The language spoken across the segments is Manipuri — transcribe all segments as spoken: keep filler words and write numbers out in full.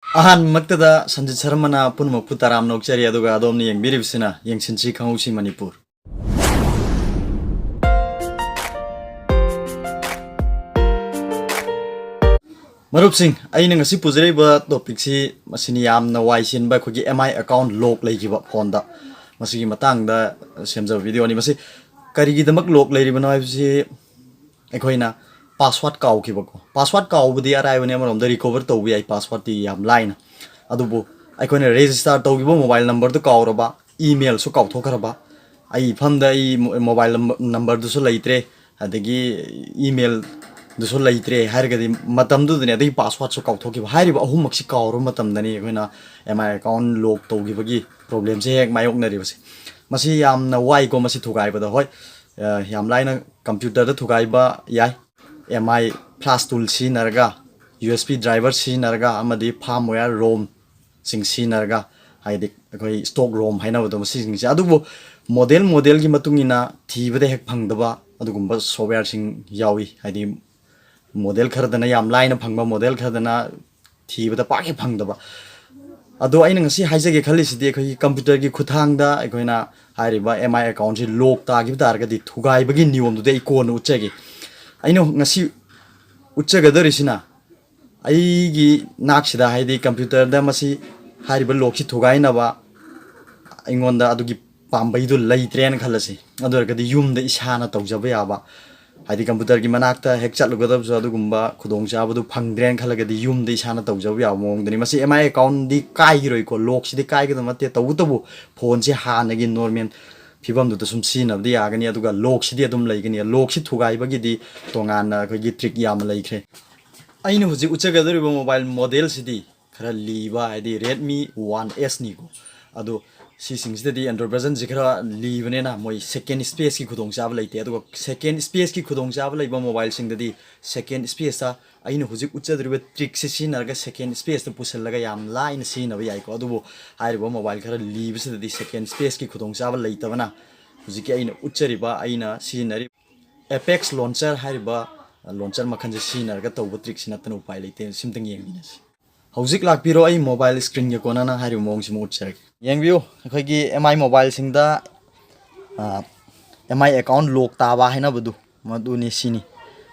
ꯑꯍꯥꯟꯕꯃꯛꯇꯗ ꯁꯟꯖꯤꯠ ꯁꯔꯃꯅ ꯄꯨꯝꯅꯃꯛꯄꯨ ꯇꯔꯥꯝꯅ ꯑꯣꯛꯆꯔꯤ, ꯑꯗꯨꯒ ꯑꯗꯣꯝꯅ ꯌꯦꯡꯕꯤꯔꯤꯕꯁꯤꯅ ꯌꯦꯡꯁꯤꯟꯁꯤ ꯈꯪꯍꯧꯁꯤ ꯃꯅꯤꯄꯨꯔ꯫ ꯃꯔꯨꯞꯁꯤꯡ, ꯑꯩꯅ ꯉꯁꯤ ꯄꯨꯖꯔꯤꯕ ꯇꯣꯄꯤꯛꯁꯤ ꯃꯁꯤꯅꯤ, ꯌꯥꯝꯅ ꯋꯥꯏ ꯆꯤꯟꯕ ꯑꯩꯈꯣꯏꯒꯤ ꯑꯦꯝ ꯑꯥꯏ ꯑꯦꯀꯥꯎꯟ ꯂꯣꯛ ꯂꯩꯈꯤꯕ ꯐꯣꯟꯗ꯫ ꯃꯁꯤꯒꯤ ꯃꯇꯥꯡꯗ ꯁꯦꯝꯖꯕ ꯚꯤꯗꯤꯑꯣꯅꯤ꯫ ꯃꯁꯤ ꯀꯔꯤꯒꯤꯗꯃꯛ ꯂꯣꯛ ꯂꯩꯔꯤꯕꯅꯣ ꯍꯥꯏꯕꯁꯤ ꯑꯩꯈꯣꯏꯅ ꯄꯥꯁꯋꯥꯔꯗ ꯀꯥꯎꯈꯤꯕꯀꯣ꯫ ꯄꯥꯁꯋꯥꯔꯗ ꯀꯥꯎꯕꯗꯤ ꯑꯔꯥꯏꯕꯅꯤ, ꯑꯃꯔꯣꯝꯗ ꯔꯤꯀꯣꯚꯔ ꯇꯧꯕ ꯌꯥꯏ ꯄꯥꯁꯋꯥꯔꯗꯇꯤ ꯌꯥꯝ ꯂꯥꯏꯅ꯫ ꯑꯗꯨꯕꯨ ꯑꯩꯈꯣꯏꯅ ꯔꯦꯖꯤꯁꯇꯥꯔ ꯇꯧꯈꯤꯕ ꯃꯣꯕꯥꯏꯜ ꯅꯝꯕꯔꯗꯨ ꯀꯥꯎꯔꯕ, ꯏꯃꯦꯜꯁꯨ ꯀꯥꯎꯊꯣꯛꯈ꯭ꯔꯕ, ꯑꯩ ꯏꯐꯝꯗ ꯑꯩ ꯃꯣ-, ꯃꯣꯕꯥꯏꯜ ꯅꯝꯕ-, ꯅꯝꯕꯔꯗꯨꯁꯨ ꯂꯩꯇ꯭ꯔꯦ, ꯑꯗꯒꯤ ꯏꯃꯦꯜꯗꯨꯁꯨ ꯂꯩꯇ꯭ꯔꯦ ꯍꯥꯏꯔꯒꯗꯤ ꯃꯇꯝꯗꯨꯗꯅꯦ, ꯑꯗꯒꯤ ꯄꯥꯁꯋꯥꯔꯗꯁꯨ ꯀꯥꯎꯊꯣꯛꯈꯤꯕ, ꯍꯥꯏꯔꯤꯕ ꯑꯍꯨꯝꯃꯛꯁꯤ ꯀꯥꯎꯔꯕ ꯃꯇꯝꯗꯅꯤ ꯑꯩꯈꯣꯏꯅ ꯑꯦꯝ ꯑꯥꯏ ꯑꯦꯀꯥꯎꯟ ꯂꯣꯛ ꯇꯧꯈꯤꯕꯒꯤ ꯄ꯭ꯔꯣꯕ꯭ꯂꯦꯝꯁꯦ ꯍꯦꯛ ꯃꯥꯌꯣꯛꯅꯔꯤꯕꯁꯦ꯫ ꯃꯁꯤ ꯌꯥꯝꯅ ꯋꯥꯏꯀꯣ, ꯃꯁꯤ ꯊꯨꯒꯥꯏꯕꯗ꯫ ꯍꯣꯏ, ꯑ, ꯌꯥꯝ ꯂꯥꯏꯅ ꯀꯝꯄ꯭ꯌꯨꯇꯔꯗ ꯊꯨꯒꯥꯏꯕ ꯌꯥꯏ, ꯑꯦꯝ ꯑꯥꯏ ꯐ꯭ꯂꯥꯁ ꯇꯨꯜ ꯁꯤꯖꯤꯟꯅꯔꯒ, ꯌꯨ ꯑꯦꯁ ꯕꯤ ꯗ꯭ꯔꯥꯏꯚꯔ ꯁꯤꯖꯤꯟꯅꯔꯒ, ꯑꯃꯗꯤ ꯐꯥꯔꯝꯋꯦꯌꯔ ꯔꯣꯝꯁꯤꯡ ꯁꯤꯖꯤꯟꯅꯔꯒ, ꯍꯥꯏꯗꯤ ꯑꯩꯈꯣꯏ ꯁ꯭ꯇꯣꯛ ꯔꯣꯝ ꯍꯥꯏꯅꯕꯗꯣ, ꯃꯁꯤꯁꯤꯡꯁꯦ꯫ ꯑꯗꯨꯕꯨ ꯃꯣꯗꯦꯜ ꯃꯣꯗꯦꯜꯒꯤ ꯃꯇꯨꯡ ꯏꯟꯅ ꯊꯤꯕꯗ ꯍꯦꯛ ꯐꯪꯗꯕ ꯑꯗꯨꯒꯨꯝꯕ ꯁꯣꯞꯋꯦꯌꯔꯁꯤꯡ ꯌꯥꯎꯏ, ꯍꯥꯏꯗꯤ ꯃꯣꯗꯦꯜ ꯈꯔꯗꯅ ꯌꯥꯝ ꯂꯥꯏꯅ ꯐꯪꯕ, ꯃꯣꯗꯦꯜ ꯈꯔꯗꯅ ꯊꯤꯕꯗ ꯄꯥꯛ ꯍꯦꯛ ꯐꯪꯗꯕ꯫ ꯑꯗꯣ ꯑꯩꯅ ꯉꯁꯤ ꯍꯥꯏꯖꯒꯦ ꯈꯜꯂꯤꯁꯤꯗꯤ, ꯑꯩꯈꯣꯏꯒꯤ ꯀꯝꯄ꯭ꯌꯨꯇꯔꯒꯤ ꯈꯨꯠꯊꯥꯡꯗ ꯑꯩꯈꯣꯏꯅ ꯍꯥꯏꯔꯤꯕ ꯑꯦꯝ ꯑꯥꯏ ꯑꯦꯀꯥꯎꯟꯁꯤ ꯂꯣꯛ ꯇꯥꯈꯤꯕ ꯇꯥꯔꯒꯗꯤ ꯊꯨꯒꯥꯏꯕꯒꯤ ꯅꯤꯌꯣꯝꯗꯨꯗꯤ ꯑꯩ ꯀꯣꯟꯅ ꯎꯠꯆꯒꯦ꯫ ꯑꯩꯅ ꯉꯁꯤ ꯎꯠꯆꯒꯗꯧꯔꯤꯁꯤꯅ, ꯑꯩꯒꯤ ꯅꯥꯛꯁꯤꯗ, ꯍꯥꯏꯗꯤ ꯀꯝꯄ꯭ꯌꯨꯇꯔꯗ ꯃꯁꯤ, ꯍꯥꯏꯔꯤꯕ ꯂꯣꯛꯁꯤ ꯊꯨꯒꯥꯏꯅꯕ ꯑꯩꯉꯣꯟꯗ ꯑꯗꯨꯒꯤ ꯄꯥꯝꯕꯩꯗꯨ ꯂꯩꯇ꯭ꯔꯦꯅ ꯈꯜꯂꯁꯤ꯫ ꯑꯗꯨ ꯑꯣꯏꯔꯒꯗꯤ ꯌꯨꯝꯗ ꯏꯁꯥꯅ ꯇꯧꯖꯕ ꯌꯥꯕ, ꯍꯥꯏꯗꯤ ꯀꯝꯄ꯭ꯌꯨꯇꯔꯒꯤ ꯃꯅꯥꯛꯇ ꯍꯦꯛ ꯆꯠꯂꯨꯒꯗꯕꯁꯨ ꯑꯗꯨꯒꯨꯝꯕ ꯈꯨꯗꯣꯡꯆꯥꯕꯗꯨ ꯐꯪꯗ꯭ꯔꯦꯅ ꯈꯜꯂꯒꯗꯤ ꯌꯨꯝꯗ ꯏꯁꯥꯅ ꯇꯧꯖꯕ ꯌꯥꯕ ꯃꯑꯣꯡꯗꯅꯤ꯫ ꯃꯁꯤ ꯑꯦꯝ ꯑꯥꯏ ꯑꯦꯀꯥꯎꯟꯗꯤ ꯀꯥꯏꯈꯤꯔꯣꯏꯀꯣ, ꯂꯣꯛꯁꯤꯗꯤ ꯀꯥꯏꯒꯗꯕ ꯅꯠꯇꯦ, ꯇꯧꯕꯇꯕꯨ ꯐꯣꯟꯁꯦ ꯍꯥꯟꯅꯒꯤ ꯅꯣꯔꯃꯦꯜ ꯐꯤꯕꯝꯗꯨꯗ ꯁꯨꯝ ꯁꯤꯖꯤꯟꯅꯕꯗꯤ ꯌꯥꯒꯅꯤ, ꯑꯗꯨꯒ ꯂꯣꯛꯁꯤꯗꯤ ꯑꯗꯨꯝ ꯂꯩꯒꯅꯤ꯫ ꯂꯣꯛꯁꯤ ꯊꯨꯒꯥꯏꯕꯒꯤꯗꯤ ꯇꯣꯉꯥꯟꯅ ꯑꯩꯈꯣꯏꯒꯤ ꯇ꯭ꯔꯤꯛ ꯌꯥꯝꯅ ꯂꯩꯈ꯭ꯔꯦ꯫ ꯑꯩꯅ ꯍꯧꯖꯤꯛ ꯎꯠꯆꯒꯗꯧꯔꯤꯕ ꯃꯣꯕꯥꯏꯜ ꯃꯣꯗꯦꯜꯁꯤꯗꯤ ꯈꯔ ꯂꯤꯕ, ꯍꯥꯏꯗꯤ ꯔꯦꯗꯃꯤ ꯋꯥꯟ ꯑꯦꯁꯅꯤꯀꯣ꯫ ꯑꯗꯣ ꯁꯤꯁꯤꯡꯁꯤꯗꯗꯤ ꯑꯦꯟꯗ꯭ꯔꯣꯏꯗ ꯚꯔꯖꯟꯁꯤ ꯈꯔ ꯂꯤꯕꯅꯤꯅ ꯃꯣꯏ ꯁꯦꯀꯦꯟ ꯁ꯭ꯄꯦꯁꯀꯤ ꯈꯨꯗꯣꯡꯆꯥꯕ ꯂꯩꯇꯦ꯫ ꯑꯗꯨꯒ ꯁꯦꯀꯦꯟ ꯁ꯭ꯄꯦꯁꯀꯤ ꯈꯨꯗꯣꯡꯆꯥꯕ ꯂꯩꯕ ꯃꯣꯕꯥꯏꯜꯁꯤꯡꯗꯗꯤ ꯁꯦꯀꯦꯟ ꯁ꯭ꯄꯦꯁꯇ ꯑꯩꯅ ꯍꯧꯖꯤꯛ ꯎꯠꯆꯗꯧꯔꯤꯕ ꯇ꯭ꯔꯤꯛꯁꯤ ꯁꯤꯖꯤꯟꯅꯔꯒ ꯁꯦꯀꯦꯟ ꯁ꯭ꯄꯦꯁꯇ ꯄꯨꯁꯤꯜꯂꯒ ꯌꯥꯝ ꯂꯥꯏꯅ ꯁꯤꯖꯤꯟꯅꯕ ꯌꯥꯏꯀꯣ꯫ ꯑꯗꯨꯕꯨ ꯍꯥꯏꯔꯤꯕ ꯃꯣꯕꯥꯏꯜ ꯈꯔ ꯂꯤꯕꯁꯤꯗꯗꯤ ꯁꯦꯀꯦꯟ ꯁ꯭ꯄꯦꯁꯀꯤ ꯈꯨꯗꯣꯡꯆꯥꯕ ꯂꯩꯇꯕꯅ ꯍꯧꯖꯤꯛꯀꯤ ꯑꯩꯅ ꯎꯠꯆꯔꯤꯕ, ꯑꯩꯅ ꯁꯤꯖꯤꯟꯅꯔꯤꯕ ꯑꯦꯄꯦꯛꯁ ꯂꯣꯟꯆꯔ ꯍꯥꯏꯔꯤꯕ ꯂꯣꯟꯆꯔ ꯃꯈꯜꯁꯦ ꯁꯤꯖꯤꯟꯅꯔꯒ ꯇꯧꯕ ꯇ꯭ꯔꯤꯛꯁꯤ ꯅꯠꯇꯅ ꯎꯄꯥꯏ ꯂꯩꯇꯦ꯫ ꯁꯤꯝꯇꯪ ꯌꯦꯡꯃꯤꯟꯅꯁꯤ꯫ ꯍꯧꯖꯤꯛ ꯂꯥꯛꯄꯤꯔꯣ, ꯑꯩ ꯃꯣꯕꯥꯏꯜ ꯁ꯭ꯀ꯭ꯔꯤꯟꯒ ꯀꯣꯟꯅꯅ ꯍꯥꯏꯔꯤꯕ ꯃꯑꯣꯡꯁꯤꯃ ꯎꯠꯆꯔꯒꯦ꯫ ꯌꯦꯡꯕꯤꯌꯨ, ꯑꯩꯈꯣꯏꯒꯤ ꯑꯦꯝ ꯑꯥꯏ ꯃꯣꯕꯥꯏꯜꯁꯤꯡꯗ ꯑꯦꯝ ꯑꯥꯏ ꯑꯦꯀꯥꯎꯟ ꯂꯣꯛ ꯇꯥꯕ ꯍꯥꯏꯅꯕꯗꯨ, ꯃꯗꯨꯅꯤ ꯁꯤꯅꯤ꯫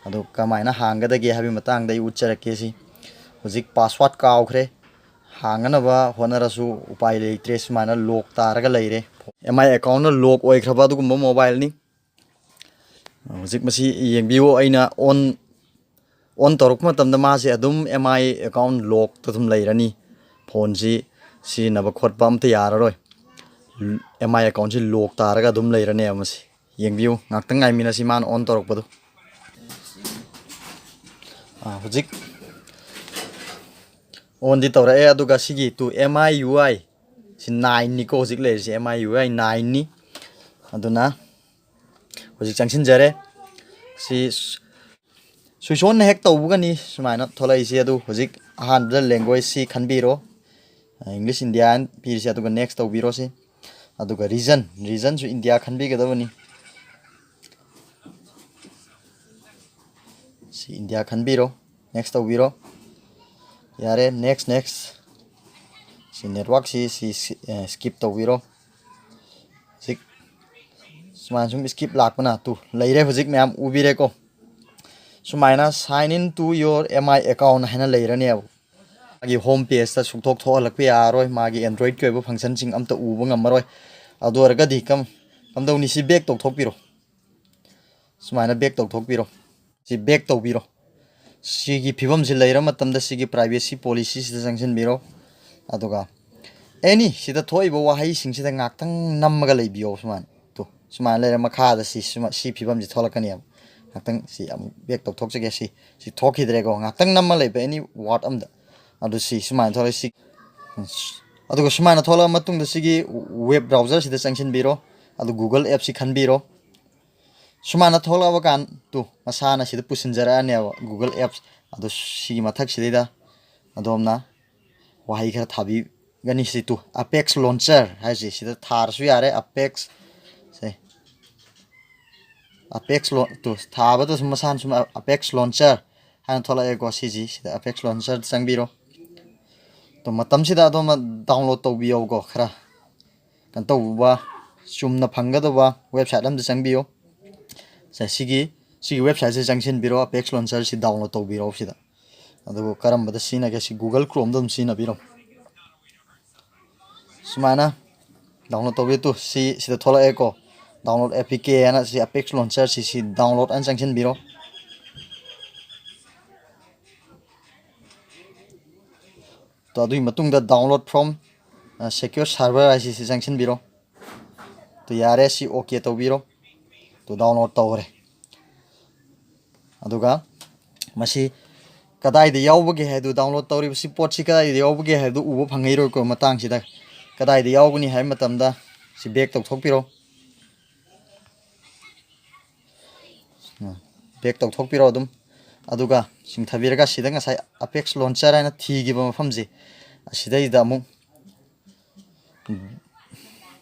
ꯑꯗꯣ ꯀꯃꯥꯏꯅ ꯍꯥꯡꯒꯗꯒꯦ ꯍꯥꯏꯕꯒꯤ ꯃꯇꯥꯡꯗ ꯑꯩ ꯎꯠꯆꯔꯛꯀꯦ꯫ ꯁꯤ ꯍꯧꯖꯤꯛ ꯄꯥꯁꯋꯥꯔꯗ ꯀꯥꯎꯈ꯭ꯔꯦ, ꯍꯥꯡꯅꯅꯕ ꯍꯣꯠꯅꯔꯁꯨ ꯎꯄꯥꯏ ꯂꯩꯇ꯭ꯔꯦ꯫ ꯁꯨꯃꯥꯏꯅ ꯂꯣꯛ ꯇꯥꯔꯒ ꯂꯩꯔꯦ꯫ ꯑꯦꯝ ꯑꯥꯏ ꯑꯦꯀꯥꯎꯟꯅ ꯂꯣꯛ ꯑꯣꯏꯈ꯭ꯔꯕ ꯑꯗꯨꯒꯨꯝꯕ ꯃꯣꯕꯥꯏꯜꯅꯤ꯫ ꯍꯧꯖꯤꯛ ꯃꯁꯤ ꯌꯦꯡꯕꯤꯌꯨ, ꯑꯩꯅ ꯑꯣꯟ ꯑꯣꯟ ꯇꯧꯔꯛꯄ ꯃꯇꯝꯗ ꯃꯥꯁꯦ ꯑꯗꯨꯝ ꯑꯦꯝ ꯑꯥꯏ ꯑꯦꯀꯥꯎꯟ ꯂꯣꯛꯇ ꯑꯗꯨꯝ ꯂꯩꯔꯅꯤ꯫ ꯐꯣꯟꯁꯤ ꯁꯤꯖꯤꯟꯅꯕ ꯈꯣꯠꯄ ꯑꯝꯇ ꯌꯥꯔꯔꯣꯏ꯫ ꯑꯦꯝ ꯑꯥꯏ ꯑꯦꯀꯥꯎꯟꯁꯤ ꯂꯣꯛ ꯇꯥꯔꯒ ꯑꯗꯨꯝ ꯂꯩꯔꯅꯦꯕ꯫ ꯃꯁꯤ ꯌꯦꯡꯕꯤꯌꯨ, ꯉꯥꯛꯇꯪ ꯉꯥꯏꯃꯤꯟꯅꯁꯤ ꯃꯥꯅ ꯑꯣꯟ ꯇꯧꯔꯛꯄꯗꯣ꯫ ꯑꯥ, ꯍꯧꯖꯤꯛ ꯑꯣꯟꯗꯤ ꯇꯧꯔꯛꯑꯦ, ꯑꯗꯨꯒ ꯁꯤꯒꯤ two M I U I C ꯅꯥꯏꯟꯅꯤꯀꯣ ꯍꯧꯖꯤꯛ ꯂꯩꯔꯤꯁꯦ, ꯑꯦꯝ ꯑꯥꯏ ꯌꯨ ꯑꯥꯏ ꯅꯥꯏꯟꯅꯤ꯫ ꯑꯗꯨꯅ ꯍꯧꯖꯤꯛ ꯆꯪꯁꯤꯟꯖꯔꯦ꯫ ꯁꯤ ꯁ꯭ꯋꯤꯆ ꯑꯣꯟ ꯍꯦꯛ ꯇꯧꯕꯒꯅꯤ ꯁꯨꯃꯥꯏꯅ ꯊꯣꯛꯂꯛꯏꯁꯦ꯫ ꯑꯗꯨ ꯍꯧꯖꯤꯛ ꯑꯍꯥꯟꯕꯗ ꯂꯦꯡꯒ꯭ꯋꯦꯖꯁꯤ ꯈꯟꯕꯤꯔꯣ, ꯏꯪꯂꯤꯁ ꯏꯟꯗꯤꯌꯥ ꯍꯥꯏꯅ ꯄꯤꯔꯤꯁꯦ, ꯑꯗꯨꯒ ꯅꯦꯛꯁ ꯇꯧꯕꯤꯔꯣ꯫ ꯁꯤ ꯑꯗꯨꯒ ꯔꯤꯖꯟ, ꯔꯤꯖꯟꯁꯨ ꯏꯟꯗꯤꯌꯥ ꯈꯟꯕꯤꯒꯗꯕꯅꯤ꯫ ꯁꯤ ꯏꯟꯗꯤꯌꯥ ꯈꯟꯕꯤꯔꯣ, ꯅꯦꯛꯁ ꯇꯧꯕꯤꯔꯣ꯫ ꯌꯥꯔꯦ, ꯅꯦꯛꯁ, ꯅꯦꯛꯁ꯫ ꯁꯤ ꯅꯦꯠꯋꯥꯛꯁꯤ ꯁꯤ ꯁ꯭ꯀꯤꯞ ꯇꯧꯕꯤꯔꯣ꯫ ꯍꯧꯖꯤꯛ ꯁꯨꯃꯥꯏꯅ ꯁꯨꯝ ꯁ꯭ꯀꯤꯞ ꯂꯥꯛꯄꯅ ꯇꯨ ꯂꯩꯔꯦ꯫ ꯍꯧꯖꯤꯛ ꯃꯌꯥꯝ ꯎꯕꯤꯔꯦꯀꯣ, ꯁꯨꯃꯥꯏꯅ "Sign in to your M I account" ꯍꯥꯏꯅ ꯂꯩꯔꯅꯦꯕ꯫ ꯃꯥꯒꯤ ꯍꯣꯝ ꯄꯦꯖꯇ ꯁꯨꯛꯊꯣꯛ ꯊꯣꯛꯍꯜꯂꯛꯄ ꯌꯥꯔꯔꯣꯏ, ꯃꯥꯒꯤ ꯑꯦꯟꯗ꯭ꯔꯣꯏꯗꯀꯤ ꯑꯣꯏꯕ ꯐꯪꯁꯟꯁꯤꯡ ꯑꯝꯇ ꯎꯕ ꯉꯝꯃꯔꯣꯏ꯫ ꯑꯗꯨ ꯑꯣꯏꯔꯒꯗꯤ ꯀꯝ ꯀꯝꯗꯧꯅꯤ? ꯁꯤ ꯕꯦꯛ ꯇꯧꯊꯣꯛꯄꯤꯔꯣ, ꯁꯨꯃꯥꯏꯅ ꯕꯦꯛ ꯇꯧꯊꯣꯛꯄꯤꯔꯣ꯫ ꯁꯤ ꯕꯦꯛ ꯇꯧꯕꯤꯔꯣ꯫ ꯁꯤꯒꯤ ꯐꯤꯕꯝꯁꯤ ꯂꯩꯔ ꯃꯇꯝꯗ ꯁꯤꯒꯤ ꯄ꯭ꯔꯥꯏꯚꯦꯁꯤ ꯄꯣꯂꯤꯁꯤꯁꯤꯗ ꯆꯪꯁꯤꯟꯕꯤꯔꯣ꯫ ꯑꯗꯨꯒ ꯑꯦꯅꯤ ꯁꯤꯗ ꯊꯣꯛꯏꯕ ꯋꯥꯍꯩꯁꯤꯡꯁꯤꯗ ꯉꯥꯛꯇꯪ ꯅꯝꯃꯒ ꯂꯩꯕꯤꯌꯣ꯫ ꯁꯨꯃꯥꯏꯅ ꯇꯨ ꯁꯨꯃꯥꯏꯅ ꯂꯩꯔ ꯃꯈꯥꯗ ꯁꯤ ꯁꯨꯃ- ꯁꯤ ꯐꯤꯕꯝꯁꯤ ꯊꯣꯛꯂꯛꯀꯅꯦꯕ꯫ ꯉꯥꯛꯇꯪ ꯁꯤ ꯑꯃꯨꯛ ꯕꯦꯛ ꯇꯧꯊꯣꯛꯆꯒꯦ꯫ ꯁꯤ ꯁꯤ ꯊꯣꯛꯈꯤꯗ꯭ꯔꯦꯀꯣ꯫ ꯉꯥꯛꯇꯪ ꯅꯝꯃ ꯂꯩꯕ ꯑꯦꯅꯤ ꯋꯥꯔꯗ ꯑꯝꯗ꯫ ꯑꯗꯨ ꯁꯤ ꯁꯨꯃꯥꯏꯅ ꯊꯣꯛꯂꯛꯑꯦ꯫ ꯁꯤ ꯑꯗꯨꯒ ꯁꯨꯃꯥꯏꯅ ꯊꯣꯛꯂꯛꯑ ꯃꯇꯨꯡꯗ ꯁꯤꯒꯤ ꯋꯦꯕ ꯕ꯭ꯔꯥꯎꯖꯔꯁꯤꯗ ꯆꯪꯁꯤꯟꯕꯤꯔꯣ꯫ ꯑꯗꯨ ꯒꯨꯒꯜ ꯑꯦꯞꯁꯤ ꯈꯟꯕꯤꯔꯣ꯫ ꯁꯨꯃꯥꯏꯅ ꯊꯣꯛꯂꯛꯑꯕ ꯀꯥꯟ ꯇꯨ ꯃꯁꯥꯅ ꯁꯤꯗ ꯄꯨꯁꯤꯟꯖꯔꯛꯑꯅꯦꯕ ꯒꯨꯒꯜ ꯑꯦꯞꯁ꯫ ꯑꯗꯨ ꯁꯤꯒꯤ ꯃꯊꯛꯁꯤꯗꯩꯗ ꯑꯗꯣꯝꯅ ꯋꯥꯍꯩ ꯈꯔ ꯊꯥꯕꯤꯒꯅꯤ꯫ ꯁꯤ ꯇꯨ ꯑꯄꯦꯛꯁ ꯂꯣꯟꯆꯔ ꯍꯥꯏꯁꯤ ꯁꯤꯗ ꯊꯥꯔꯁꯨ ꯌꯥꯔꯦ꯫ ꯑꯄꯦꯛꯁ ꯁꯦ ꯑꯄꯦꯛꯁ ꯂꯣꯟ ꯇꯨ ꯊꯥꯕꯗ ꯁꯨꯝ ꯃꯁꯥꯅ ꯁꯨꯝ ꯑꯄꯦꯛꯁ ꯂꯣꯟꯆꯔ ꯍꯥꯏꯅ ꯊꯣꯛꯂꯛꯑꯦꯀꯣ꯫ ꯁꯤꯁꯤ ꯁꯤꯗ ꯑꯄꯦꯛꯁ ꯂꯣꯟꯆꯔꯗ ꯆꯪꯕꯤꯔꯣ꯫ ꯇꯣ, ꯃꯇꯝꯁꯤꯗ ꯑꯗꯣꯝꯅ download ꯇꯧꯕꯤꯌꯣꯀꯣ꯫ ꯈꯔ ꯀꯩꯅꯣ ꯇꯧꯕ, ꯆꯨꯝꯅ ꯐꯪꯒꯗꯕ website ꯑꯝꯗ ꯆꯪꯕꯤꯌꯨ꯫ ꯁꯦ, ꯁꯤꯒꯤ, ꯁꯤꯒꯤ websiteꯁꯦ ꯆꯪꯁꯤꯟꯕꯤꯔꯣ, Apex Launcherꯁꯤ download ꯇꯧꯕꯤꯔꯣ ꯁꯤꯗ꯫ ꯑꯗꯨꯒ ꯀꯔꯝꯕꯗ ꯁꯤꯖꯤꯟꯅꯒꯦ? ꯁꯤ Google Chromeꯗ ꯑꯗꯨꯝ ꯁꯤꯖꯤꯟꯅꯕꯤꯔꯣ꯫ ꯁꯨꯃꯥꯏꯅ download ꯇꯧꯕꯤꯌꯨ꯫ ꯇꯨ, ꯁꯤ ꯁꯤꯗ ꯊꯣꯛꯂꯛꯑꯦꯀꯣ, download A P K ꯍꯥꯏꯅ꯫ ꯁꯤ Apex Launcherꯁꯤ, ꯁꯤ download ꯍꯥꯏꯅ ꯆꯪꯁꯤꯟꯕꯤꯔꯣ꯫ ꯇꯣ, ꯑꯗꯨꯒꯤ ꯃꯇꯨꯡꯗ download from, ꯑ, secure server ꯍꯥꯏꯁꯤ, ꯁꯤ ꯆꯪꯁꯤꯟꯕꯤꯔꯣ꯫ ꯇꯣ, ꯌꯥꯔꯦ, ꯁꯤ OK ꯇꯧꯕꯤꯔꯣ꯫ ꯇꯣ, download ꯇꯧꯈ꯭ꯔꯦ꯫ ꯑꯗꯨꯒ ꯃꯁꯤ ꯀꯗꯥꯏꯗ ꯌꯥꯎꯕꯒꯦ ꯍꯥꯏꯗꯨ, download ꯇꯧꯔꯤꯕꯁꯤ ꯄꯣꯠꯁꯤ ꯀꯗꯥꯏꯗ ꯌꯥꯎꯕꯒꯦ ꯍꯥꯏꯕꯗꯨ ꯎꯕ ꯐꯪꯉꯛꯏꯔꯣꯏꯀꯣ꯫ ꯃꯇꯥꯡꯁꯤꯗ ꯀꯗꯥꯏꯗ ꯌꯥꯎꯒꯅꯤ ꯍꯥꯏꯕ ꯃꯇꯝꯗ ꯁꯤ back ꯇꯧꯊꯣꯛꯄꯤꯔꯣ꯫ ꯎꯝ, back ꯇꯧꯊꯣꯛꯄꯤꯔꯣ ꯑꯗꯨꯝ꯫ ꯑꯗꯨꯒ ꯆꯤꯡꯊꯕꯤꯔꯒ ꯁꯤꯗ ꯉꯁꯥꯏ Apex Launcher ꯍꯥꯏꯅ ꯊꯤꯈꯤꯕ ꯃꯐꯝꯁꯦ, ꯑꯁꯤꯗꯩꯗ ꯑꯃꯨꯛ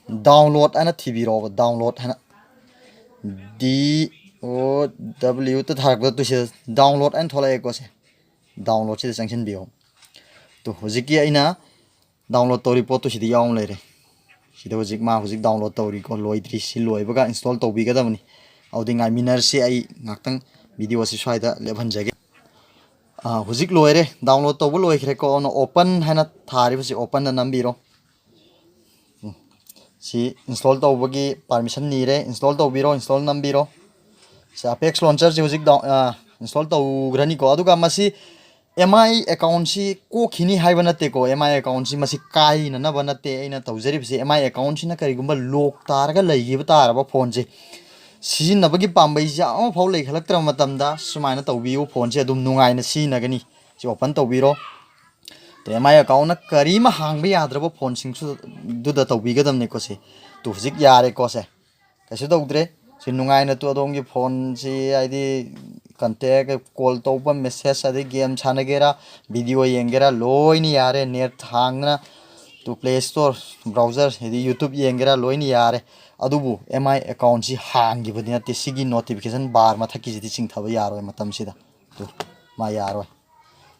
download ꯍꯥꯏꯅ ꯊꯤꯕꯤꯔꯣꯕ, download ꯍꯥꯏꯅ꯫ D O W ꯇ ꯊꯥꯔꯛꯄꯗ ꯇꯨ ꯁꯤꯗ download ꯍꯥꯏꯅ ꯊꯣꯛꯂꯛꯑꯦꯀꯣ꯫ ꯁꯦ, downloadꯁꯤꯗ ꯆꯪꯁꯤꯟꯕꯤꯌꯣ꯫ ꯇꯨ, ꯍꯧꯖꯤꯛꯀꯤ ꯑꯩꯅ download ꯇꯧꯔꯤ ꯄꯣꯠꯇꯨ ꯁꯤꯗ ꯌꯥꯎꯅ ꯂꯩꯔꯦ꯫ ꯁꯤꯗ ꯍꯧꯖꯤꯛ ꯃꯥ ꯍꯧꯖꯤꯛ download ꯇꯧꯔꯤꯀꯣ, ꯂꯣꯏꯗ꯭ꯔꯤ꯫ ꯁꯤ ꯂꯣꯏꯕꯒ install ꯇꯧꯕꯤꯒꯗꯕꯅꯤ꯫ ꯑꯗꯨꯗꯤ ꯉꯥꯏꯃꯤꯟꯅꯔꯁꯤ꯫ ꯑꯩ ꯉꯥꯛꯇꯪ videoꯁꯤ ꯁ꯭ꯋꯥꯏꯗ ꯂꯦꯞꯍꯟꯖꯒꯦ꯫ ꯑꯥ, ꯍꯧꯖꯤꯛ ꯂꯣꯏꯔꯦ, download ꯇꯧꯕ ꯂꯣꯏꯈ꯭ꯔꯦꯀꯣ꯫ ꯑꯗꯨꯅ open ꯍꯥꯏꯅ ꯊꯥꯔꯤꯕꯁꯤ openꯗ ꯅꯝꯕꯤꯔꯣ꯫ ꯎꯝ꯫ ꯁꯤ install ꯇꯧꯕꯒꯤ permission ꯅꯤꯔꯦ꯫ Install ꯇꯧꯕꯤꯔꯣ, install ꯅꯝꯕꯤꯔꯣ꯫ ꯁꯤ Apex Launcherꯁꯤ ꯍꯧꯖꯤꯛ down-, ꯑꯥ, install ꯇꯧꯈ꯭ꯔꯅꯤꯀꯣ꯫ ꯑꯗꯨꯒ ꯃꯁꯤ M I accountꯁꯤ ꯀꯣꯛꯈꯤꯅꯤ ꯍꯥꯏꯕ ꯅꯠꯇꯦꯀꯣ꯫ M I accountꯁꯤ ꯃꯁꯤ ꯀꯥꯏꯅꯅꯕ ꯅꯠꯇꯦ ꯑꯩꯅ ꯇꯧꯖꯔꯤꯕꯁꯤ꯫ M I accountꯁꯤꯅ ꯀꯔꯤꯒꯨꯝꯕ lock ꯇꯥꯔꯒ ꯂꯩꯈꯤꯕ ꯇꯥꯔꯕ phoneꯁꯦ, ꯁꯤꯖꯤꯟꯅꯕꯒꯤ ꯄꯥꯝꯕꯩꯁꯦ ꯑꯃꯐꯥꯎ ꯂꯩꯈꯠꯂꯛꯇ꯭ꯔꯕ ꯃꯇꯝꯗ ꯁꯨꯃꯥꯏꯅ ꯇꯧꯕꯤꯌꯨ, phoneꯁꯦ ꯑꯗꯨꯝ ꯅꯨꯡꯉꯥꯏꯅ ꯁꯤꯖꯤꯟꯅꯒꯅꯤ꯫ ꯁꯤ open ꯇꯧꯕꯤꯔꯣ꯫ ꯑꯗꯩ M I accountꯅ ꯀꯔꯤꯃ ꯍꯥꯡꯕ ꯌꯥꯗ꯭ꯔꯕ phoneꯁꯤꯡꯁꯨ ꯑꯗꯨꯗ ꯇꯧꯕꯤꯒꯗꯕꯅꯤꯀꯣ꯫ ꯁꯦ, ꯇꯨ, ꯍꯧꯖꯤꯛ ꯌꯥꯔꯦꯀꯣ꯫ ꯁꯦ, ꯀꯩꯁꯨ ꯇꯧꯗ꯭ꯔꯦ꯫ ꯁꯤ ꯅꯨꯡꯉꯥꯏꯅ ꯇꯨ ꯑꯗꯣꯝꯒꯤ phoneꯁꯤ, ꯍꯥꯏꯗꯤ contact, call ꯇꯧꯕ, message, ꯑꯗꯩ game ꯁꯥꯟꯅꯒꯦꯔꯥ, video ꯌꯦꯡꯒꯦꯔꯥ, ꯂꯣꯏꯅ ꯌꯥꯔꯦ꯫ Net ꯍꯥꯡꯗꯅ ꯇꯨ Play Store, browser, ꯍꯥꯏꯗꯤ YouTube ꯌꯦꯡꯒꯦꯔꯥ, ꯂꯣꯏꯅ ꯌꯥꯔꯦ꯫ ꯑꯗꯨꯕꯨ M I accountꯁꯤ ꯍꯥꯡꯈꯤꯕꯗꯤ ꯅꯠꯇꯦ꯫ ꯁꯤꯒꯤ notification bar ꯃꯊꯛꯀꯤꯁꯤꯗꯤ ꯆꯤꯡꯊꯕ ꯌꯥꯔꯣꯏ ꯃꯇꯝꯁꯤꯗ꯫ ꯇꯨ, ꯃꯥ ꯌꯥꯔꯣꯏ꯫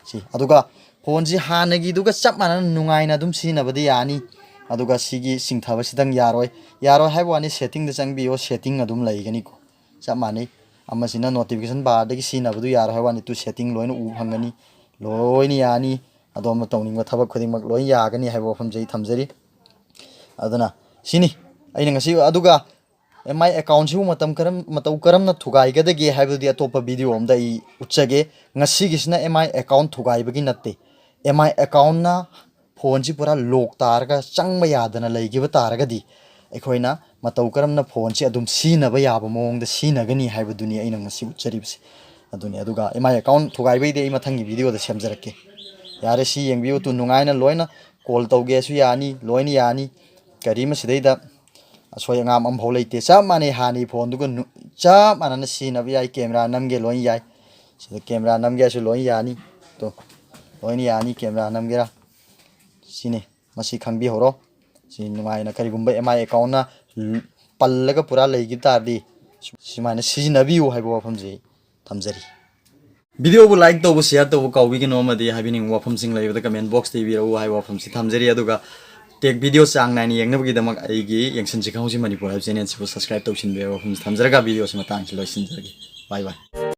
ꯁꯤ, ꯑꯗꯨꯒ ꯐꯣꯟꯁꯤ ꯍꯥꯟꯅꯒꯤꯗꯨꯒ ꯆꯞ ꯃꯥꯟꯅꯅ ꯅꯨꯡꯉꯥꯏꯅ ꯑꯗꯨꯝ ꯁꯤꯖꯤꯟꯅꯕꯗꯤ ꯌꯥꯅꯤ꯫ ꯑꯗꯨꯒ ꯁꯤꯒꯤ ꯆꯤꯡꯊꯕꯁꯤꯗꯪ ꯌꯥꯔꯣꯏ꯫ ꯌꯥꯔꯣꯏ ꯍꯥꯏꯕ ꯋꯥꯅꯤ, ꯁꯦꯠꯇꯤꯡꯗ ꯆꯪꯕꯤꯌꯣ, ꯁꯦꯠꯇꯤꯡ ꯑꯗꯨꯝ ꯂꯩꯒꯅꯤꯀꯣ, ꯆꯞ ꯃꯥꯟꯅꯩ꯫ ꯑꯃꯁꯤꯅ ꯅꯣꯇꯤꯐꯤꯀꯦꯁꯟ ꯕꯥꯔꯗꯒꯤ ꯁꯤꯖꯤꯟꯅꯕꯗꯨ ꯌꯥꯔꯣꯏ ꯍꯥꯏꯕ ꯋꯥꯅꯤ, ꯇꯨ ꯁꯦꯠꯇꯤꯡ ꯂꯣꯏꯅ ꯎꯕ ꯐꯪꯒꯅꯤ, ꯂꯣꯏꯅ ꯌꯥꯅꯤ꯫ ꯑꯗꯣꯝꯅ ꯇꯧꯅꯤꯡꯕ ꯊꯕꯛ ꯈꯨꯗꯤꯡꯃꯛ ꯂꯣꯏ ꯌꯥꯒꯅꯤ ꯍꯥꯏꯕ ꯋꯥꯐꯝꯁꯦ ꯑꯩ ꯊꯝꯖꯔꯤ꯫ ꯑꯗꯨꯅ ꯁꯤꯅꯤ ꯑꯩꯅ ꯉꯁꯤ, ꯑꯗꯨꯒ ꯑꯦꯝ ꯑꯥꯏ ꯑꯦꯀꯥꯎꯟꯁꯤꯕꯨ ꯃꯇꯝ ꯀꯔꯝ, ꯃꯇꯧ ꯀꯔꯝꯅ ꯊꯨꯒꯥꯏꯒꯗꯒꯦ ꯍꯥꯏꯕꯗꯨꯗꯤ ꯑꯇꯣꯞꯄ ꯚꯤꯗꯤꯑꯣ ꯑꯝꯗ ꯑꯩ ꯎꯠꯆꯒꯦ꯫ ꯉꯁꯤꯒꯤꯁꯤꯅ ꯑꯦꯝ ꯑꯥꯏ ꯑꯦꯀꯥꯎꯟ ꯊꯨꯒꯥꯏꯕꯒꯤ ꯅꯠꯇꯦ꯫ ꯑꯦꯝ ꯑꯥꯏ ꯑꯦꯀꯥꯎꯟꯅ ꯐꯣꯟꯁꯤ ꯄꯨꯔꯥ ꯂꯣꯛ ꯇꯥꯔꯒ ꯆꯪꯕ ꯌꯥꯗꯅ ꯂꯩꯈꯤꯕ ꯇꯥꯔꯒꯗꯤ, ꯑꯩꯈꯣꯏꯅ ꯃꯇꯧ ꯀꯔꯝꯅ ꯐꯣꯟꯁꯤ ꯑꯗꯨꯝ ꯁꯤꯖꯤꯟꯅꯕ ꯌꯥꯕ ꯃꯑꯣꯡꯗ ꯁꯤꯖꯤꯟꯅꯒꯅꯤ ꯍꯥꯏꯕꯗꯨꯅꯤ ꯑꯩꯅ ꯉꯁꯤ ꯎꯠꯆꯔꯤꯕꯁꯤ꯫ ꯑꯗꯨꯅꯤ꯫ ꯑꯗꯨꯒ ꯑꯦꯝ ꯑꯥꯏ ꯑꯦꯀꯥꯎꯟ ꯊꯨꯒꯥꯏꯕꯩꯗꯤ ꯑꯩ ꯃꯊꯪꯒꯤ ꯚꯤꯗꯤꯑꯣꯗ ꯁꯦꯝꯖꯔꯛꯀꯦ꯫ ꯌꯥꯔꯦ, ꯁꯤ ꯌꯦꯡꯕꯤꯌꯨ ꯇꯨ, ꯅꯨꯡꯉꯥꯏꯅ ꯂꯣꯏꯅ ꯀꯣꯜ ꯇꯧꯒꯦꯁꯨ ꯌꯥꯅꯤ, ꯂꯣꯏꯅ ꯌꯥꯅꯤ꯫ ꯀꯔꯤꯃ ꯁꯤꯗꯩꯗ ꯑꯁꯣꯏ ꯑꯉꯥꯝ ꯑꯃꯐꯥꯎ ꯂꯩꯇꯦ꯫ ꯆꯞ ꯃꯥꯟꯅꯩ ꯍꯥꯟꯅꯒꯤ ꯐꯣꯟꯗꯨꯒ ꯅꯨ-, ꯆꯞ ꯃꯥꯟꯅꯅ ꯁꯤꯖꯤꯟꯅꯕ ꯌꯥꯏ꯫ ꯀꯦꯃꯦꯔꯥ ꯅꯝꯒꯦ ꯂꯣꯏ ꯌꯥꯏ꯫ ꯁꯤꯗ ꯀꯦꯃꯦꯔꯥ ꯅꯝꯒꯦ ꯍꯥꯏꯁꯨ ꯂꯣꯏ ꯌꯥꯅꯤ꯫ ꯇꯣ, ꯂꯣꯏꯅ ꯌꯥꯅꯤ ꯀꯦꯃꯦꯔꯥ ꯅꯝꯒꯦꯔꯥ꯫ ꯁꯤꯅꯤ, ꯃꯁꯤ ꯈꯪꯕꯤꯍꯧꯔꯣ꯫ ꯁꯤ ꯅꯨꯡꯉꯥꯏꯅ ꯀꯔꯤꯒꯨꯝꯕ ꯑꯦꯝ ꯑꯥꯏ ꯑꯦꯀꯥꯎꯟꯅ ꯄꯜꯂꯒ ꯄꯨꯔꯥ ꯂꯩꯈꯤꯕ ꯇꯥꯔꯗꯤ, ꯁꯨꯃꯥꯏꯅ ꯁꯤꯖꯤꯟꯅꯕꯤꯌꯨ ꯍꯥꯏꯕ ꯋꯥꯐꯝꯁꯤ ꯊꯝꯖꯔꯤ꯫ ꯚꯤꯗꯤꯑꯣꯕꯨ ꯂꯥꯏꯛ ꯇꯧꯕ, ꯁꯤꯌꯥꯔ ꯇꯧꯕ ꯀꯥꯎꯕꯤꯒꯅꯨ, ꯑꯃꯗꯤ ꯍꯥꯏꯕꯤꯅꯤꯡꯕ ꯋꯥꯐꯝꯁꯤꯡ ꯂꯩꯕꯗ ꯀꯃꯦꯟ ꯕꯣꯛꯁꯇ ꯏꯕꯤꯔꯛꯎ ꯍꯥꯏꯕ ꯋꯥꯐꯝꯁꯤ ꯊꯝꯖꯔꯤ꯫ ꯑꯗꯨꯒ ꯇꯦꯛ ꯚꯤꯗꯤꯑꯣ ꯆꯥꯡ ꯅꯥꯏꯅ ꯌꯦꯡꯅꯕꯒꯤꯗꯃꯛ ꯑꯩꯒꯤ ꯌꯦꯡꯁꯤꯟꯁꯤ ꯈꯪꯍꯧꯁꯤ ꯃꯅꯤꯄꯨꯔ ꯍꯥꯏꯕ ꯆꯦꯅꯦꯜꯁꯤꯕꯨ ꯁꯕꯁꯀ꯭ꯔꯥꯏꯕ ꯇꯧꯁꯤꯟꯕꯤꯌꯨ ꯍꯥꯏꯕ ꯋꯥꯐꯝꯁꯤ ꯊꯝꯖꯔꯒ ꯚꯤꯗꯤꯑꯣꯁꯤ ꯃꯇꯥꯡꯁꯤ ꯂꯣꯏꯁꯤꯟꯖꯔꯒꯦ꯫ ꯕꯥꯏ ꯕꯥꯏ꯫